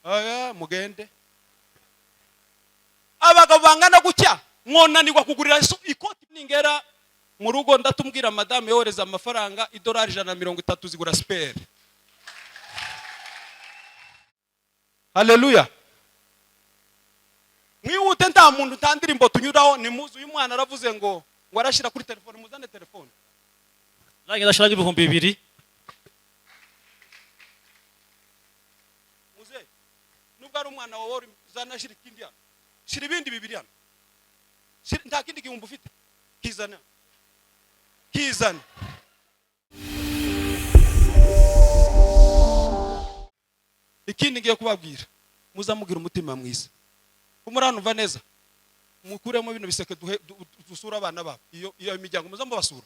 Aya mugende. Abagabo bangana gutya mwonanirwa kugurira ikoti. Ningera mu rugo ndatumbwira madame yohereza amafaranga idolari 130 zigura spare. Haleluya. Mwihute, nta muntu, nta ndirimbo tunyuraho. Nimuze. Uyu mwana aravuze ngo arashyira kuri telefone. Muzane telefone. Nanjye ndashiraho 2000. Muze, nubwo ari umwana wawe uzanashyira ikindi hano, shyira ibindi bibiri hano. Nta kindi gihumbi ufite, kizana, kizana. Ikindi ngiye kubabwira, muzamubwira umutima mwiza. Umuranumva neza, mukuremo bino biseke, duhe dusura abana babo. Iyo miryango muzamubasura,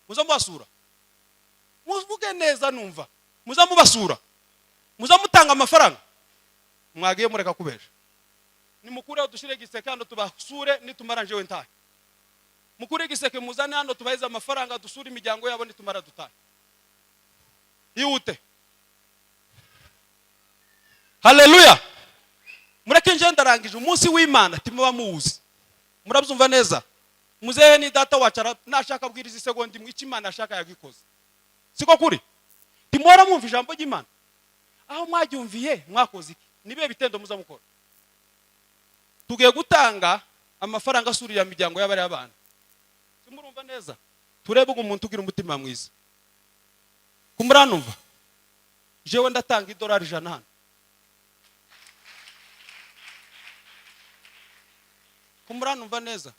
muzamubasura, muvuge neza numva. Muzamubasura, muzamutanga amafaranga. Mwagiye mureka kubesha. Nimukureho dushire igiseke hano tubasure, nitumara njewe ntahe. Mukure igiseke muzane hano tubaheze amafaranga, dusure imiryango yabo, nitumara dutahe. Ihute. Haleluya. Mureke nje ndarangije. Umunsi w'Imana timuba muwuzi. Murabyumva neza? Muzehe ni data wacu, nashaka abwiriza isegonda imwe, icyo Imana ashaka yagikoze. Siko kuri? Timuhora mwumva ijambo ry'Imana. Aho mwaryumviye mwakoze iki? Nibihe bitendo muza mukora? Tugiye gutanga amafaranga asurira miryango y'abari abana. Simurumva neza? Turebe umuntu ugira umutima mwiza. Kumuranumva? Jewe ndatanga idolari 100 hano. Kumuranumva neza?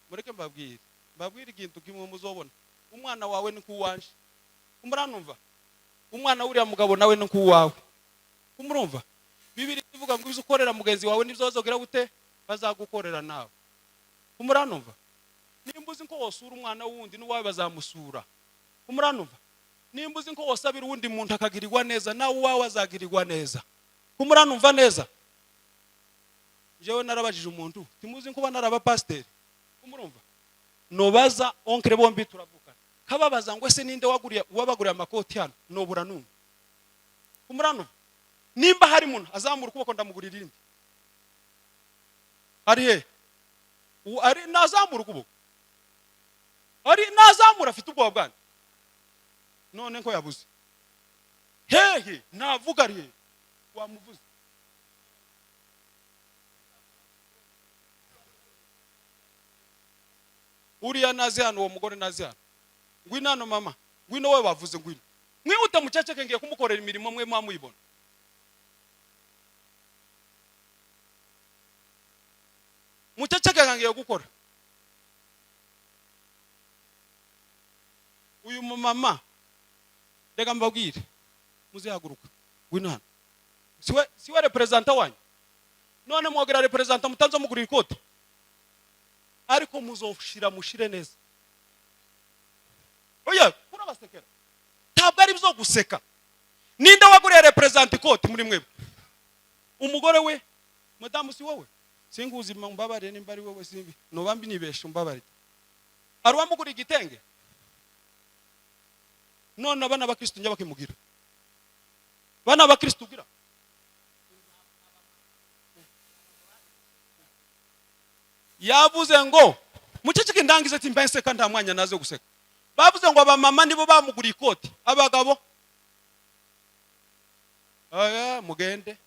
Mureke mbabwire. Mbabwire ikintu kimwe muzobona. Umwana wawe ni kuwanje. Kumuranumva? Umwana w'uriya mugabo nawe ni kuwawe. Kumurumva? Bibiri ivuga ngo ibyo ukorera mugenzi wawe nibyo bazogira gute? Bazagukorera nawe. Kumuranumva? Nimba uzi ko wosura umwana wundi n'uwawe bazamusura. Kumuranumva? Nimba uzi ko wosabira uwundi muntu akagirirwa neza, nawe uwawe azagirirwa neza. Kumuranumva neza? Jewe narabajije umuntu, timuzi ko naraba pasteur. Kumurumva? Nobaza onkre bombi turavukana. Kababaza ngo ese ninde waguriye wabaguriye amakoti hano? Nobura numwe. Kumuranumva? Nimba hari umuntu azamura ukuboko ndamugurira irindi. Ari he? Ari nazamura ukuboko. Ari nazamura, afite ubwoba bwanyu. None ko yabuze. Hehe navuga ari he? Wamuvuze. Uriya nazi hano, uwo mugore nazi hano. Ngwino hano mama, ngwino wowe bavuze ngwino. Mwihute muceceke, ngiye kumukorera imirimo mwe mwamuyibona. Muceceke ngiye gukora. Uyu mumama reka mbabwire, muzihaguruka ngwino hano. Siwe representa wanyu? None mwogera representa mutanzo mugurira ikoti. Ariko muzoshira mushire neza. Oya, kurabasekera. Ntabwo ari byo guseka. Ninde waguriye represent ikoti muri mwebwe? Umugore we, madamu si wowe? Singuzi, mbabare nimba ari wowe simbi. Noba mbinibesha mbabare. Ari wamuguriye igitenge? None abana ba Kristo njya bakimugira. Bana ba Kristo ugira. Yavuze ngo muceceke ndangize ati mbe nseka nta mwanya naze guseka. Bavuze ngo abamama nibo bamuguriye ikoti, abagabo aya mugende.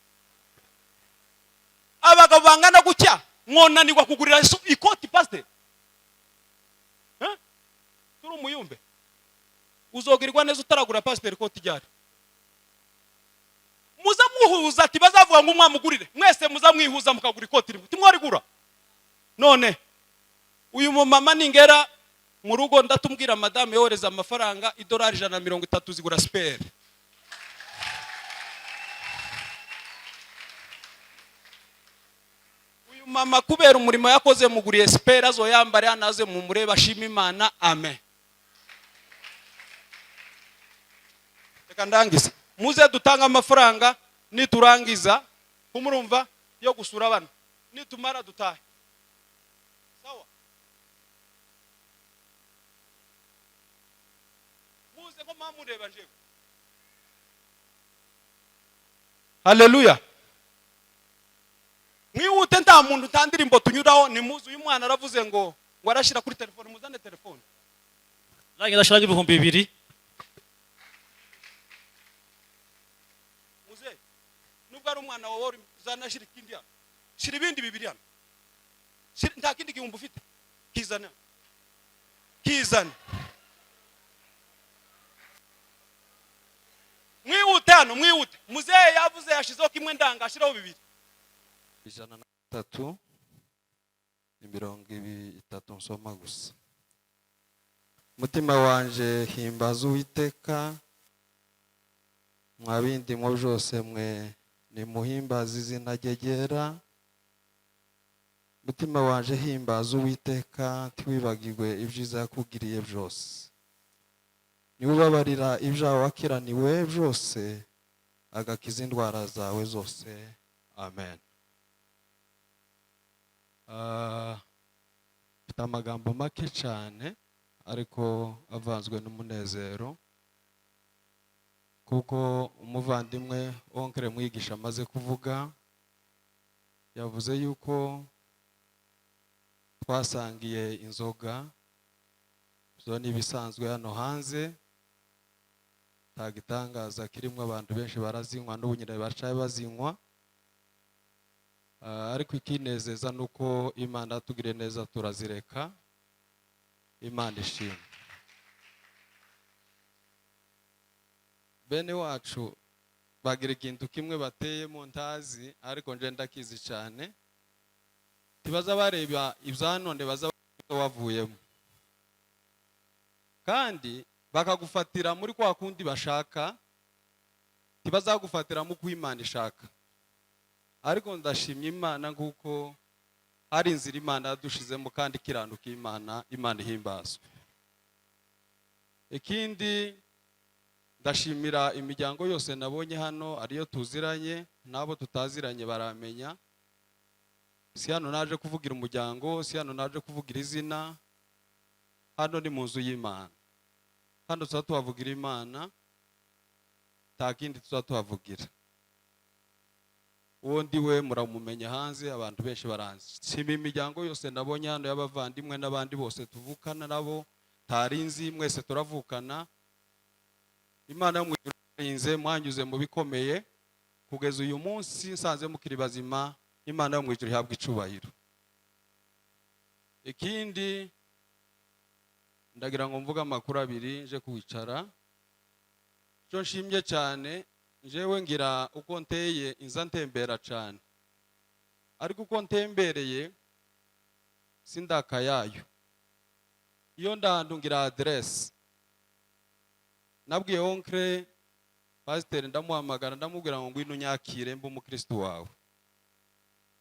Abagabo bangana gutya mwonanirwa kugurira ikoti pasteur. Turi umuyumbe. Uzogirirwa neza utaragura pasteur ikoti ryari. Muza muhuza ati bazavuga ngo umwamugurire. Mwese muza mwihuza mukagura ikoti rimwe. Timwarigura. None uyu mumama ningera mu rugo ndatumbwira madame yohereza amafaranga idolari 130 zigura spare. Uyu mama kubera umurimo yakoze muguriye spare, azoyambare anaze mumurebe ashima Imana. Amen. Reka ndangize. Muze dutanga amafaranga, niturangiza kumurumva yo gusura abana, nitumara dutahe. Sawa? Muze ko mamureba njewe. Haleluya. Uriya muntu nta ndirimbo tunyuraho. Nimuze, uyu mwana aravuze ngo arashyira kuri telefone. Muzane telefone. Ndagenda ashyiraho 2000. Muze, nubwo ari umwana wawe, uzanashyira ikindi hano. Shyira ibindi bibiri hano. Nta kindi gihumbi ufite? Kizana, kizana, mwihute hano, mwihute. Muzehe yavuze yashyizeho kimwe, ndanga ashyiraho bibiri. 103, imirongo 30 nsoma gusa. Mutima wanje, himbaza Uwiteka. Mwa bindi mwo byose mwe, nimuhimbaze izina rye ryera. Mutima wanje, himbaza Uwiteka, ntiwibagirwe ibyiza yakugiriye byose. Niwe ubabarira ibyaha wakiraniwe byose, agakiza indwara zawe zose. Amen. Mfite amagambo make cyane ariko avanzwe n'umunezero, kuko umuvandimwe oncle Mwigisha amaze kuvuga. Yavuze yuko twasangiye inzoga. Zo ni ibisanzwe hano hanze, nta gitangaza kirimo. Abantu benshi barazinywa, n'ubu nyine bacaye bazinywa. Ariko ikinezeza ni uko Imana yatugiriye neza, turazireka. Imana ishimwe. Bene wacu bagira ikintu kimwe bateyemo ntazi, ariko nje ndakizi cyane. Ntibaza bareba ibya none, baza bareba wavuyemo, kandi bakagufatira muri kwa kundi bashaka, ntibazagufatira mu uko Imana ishaka. Ariko ndashimye Imana kuko hari inzira Imana yadushizemo kandi ikiranuka. Imana ihimbazwe. Ikindi, ndashimira imiryango yose nabonye hano, ariyo tuziranye n'abo tutaziranye baramenya. Si hano naje kuvugira umuryango, si hano naje kuvugira izina. Hano ni mu nzu y'Imana. Hano tuba tuhavugira Imana, nta kindi tuba tuhavugira. Uwo ndi we muramumenya hanze, abantu benshi baranzi. Nshima imiryango yose nabonye hano y'abavandimwe n'abandi bose tuvukana nabo tarinzi, mwese turavukana. Imana yo mu ijuru yarinze, mwanyuze mu bikomeye kugeza uyu munsi nsanze mukiri bazima. Imana yo mu ijuru ihabwa icubahiro. Ikindi, ndagira ngo mvuge amakuru abiri nje kwicara. Icyo nshimye cyane, njyewe ngira uko nteye, inza ntembera cyane, ariko uko ntembereye sindakayayo. Iyo ndahantu ngira aderesi. Nabwiye oncle pasiteri, ndamuhamagara, ndamubwira ngo ngwino unyakire mbe umukristo wawe.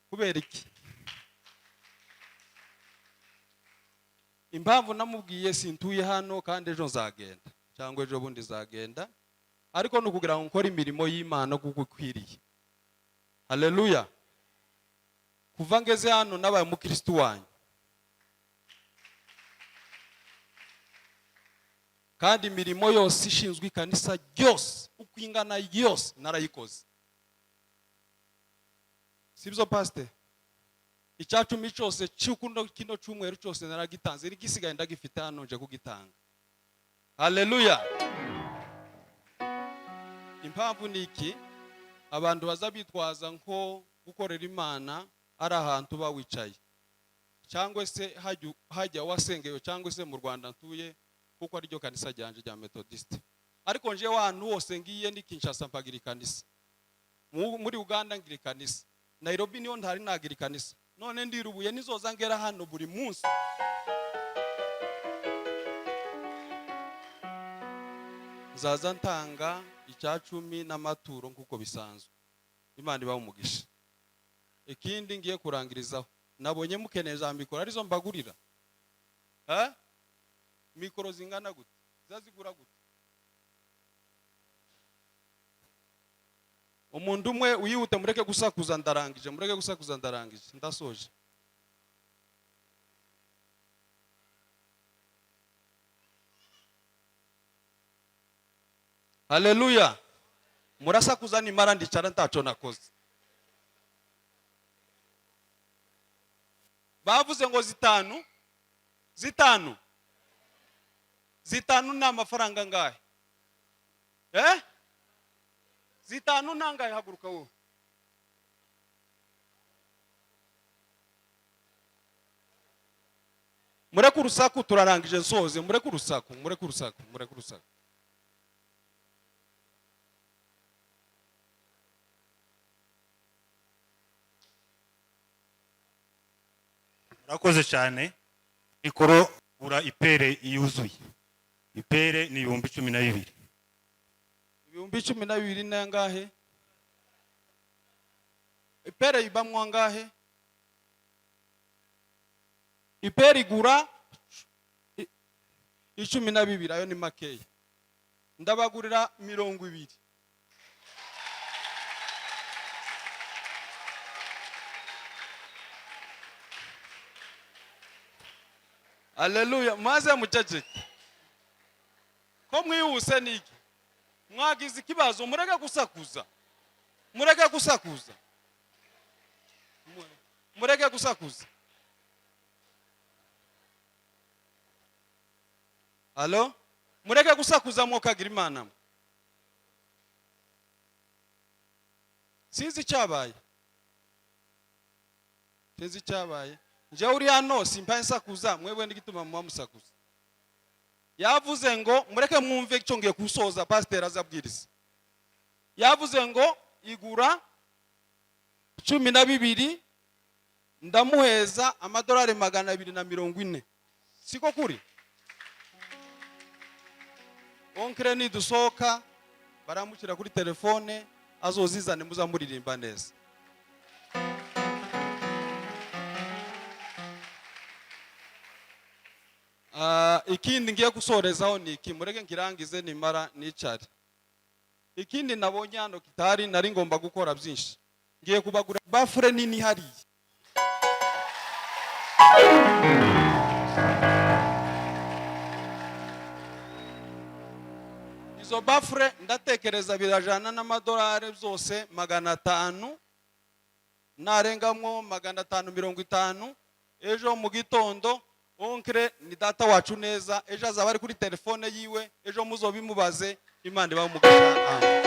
Kubera iki? Impamvu namubwiye, sintuye hano kandi ejo nzagenda cyangwa ejo bundi nzagenda, ariko ni ukugira ngo nkore imirimo y'Imana kuko ikwiriye. Haleluya! Kuva ngeze hano nabaye umukristo wanyu, kandi imirimo yose ishinzwe ikanisa ryose uko ingana yose narayikoze. Sibyo, pasite? Icyacumi cyose cy'ukuno kino cyumweru cyose naragitanze, n'igisigaye ndagifite hano nje kugitanga. Haleluya! Impamvu ni iki? Abantu baza bitwaza nko gukorera Imana ari ahantu uba wicaye, cyangwa se hajya wasengewe, cyangwa se mu Rwanda ntuye, kuko ariryo kanisa ryanje rya Methodiste. Ariko njewe ahantu hose ngiye, ni Kinshasa mpagira ikanisa, muri Uganda ngira ikanisa, Nairobi niyo ntari nagira ikanisa. None ndirubuye nizoza ngera hano buri munsi, nzaza ntanga icyacumi n'amaturo nk'uko bisanzwe. Imana ibahe umugisha. Ikindi ngiye kurangirizaho, nabonye mukeneye za mikoro, arizo mbagurira. Eh? Mikoro zingana gute? Zazigura gute? Umuntu umwe uyihute, mureke gusakuza, ndarangije. Mureke gusakuza, ndarangije, ndasoje. Haleluya! Murasakuza, nimara ndicara ntaco nakoze. Bavuze ngo zitanu, zitanu, zitanu. Ni amafaranga angahe? Eh, zitanu ni angahe? Haguruka wowe. Mureke urusaku, turarangije, nsoze. Mureke urusaku, mureke urusaku, mureke urusaku. Murakoze cyane. Mikoro gura ipaire yuzuye, ipaire ni 12,000. 12,000 ni angahe? Ipaire ibamwo angahe? Ipaire igura 12. Ayo ni makeya, ndabagurira 20. Aleluya! Maze muceceke, ko mwihuse niki? Mwagize ikibazo? Mureke gusakuza, mureke gusakuza, mureke gusakuza. Alo, mureke gusakuza, mwokagira Imana mwe. Sinzi icyabaye, sinzi icyabaye. Njyewe uri hano simpaye nsakuza, mwebwe n'igituma muba musakuza. Yavuze ngo mureke mwumve icyo ngiye gusoza. Pasiteri azabwiriza, yavuze ngo igura 12, ndamuheza amadolari 240. Siko kuri oncle? Nidusohoka baramushyira kuri telefone, azozizane, muzamuririmba neza. Ah, ikindi ngiye gusorezaho ni iki, mureke nkirangize, nimara nicare. Ikindi nabonye hano kitari nari ngomba gukora byinshi, ngiye kubagura baffle nini hariya. Izo baffle ndatekereza birajana n'amadolari byose 500, narengamwo 550. Ejo mu gitondo, oncle ni data wacu neza, ejo azaba ari kuri telefone yiwe, ejo muzobimubaze. Imana ibahe umugisha. Amen.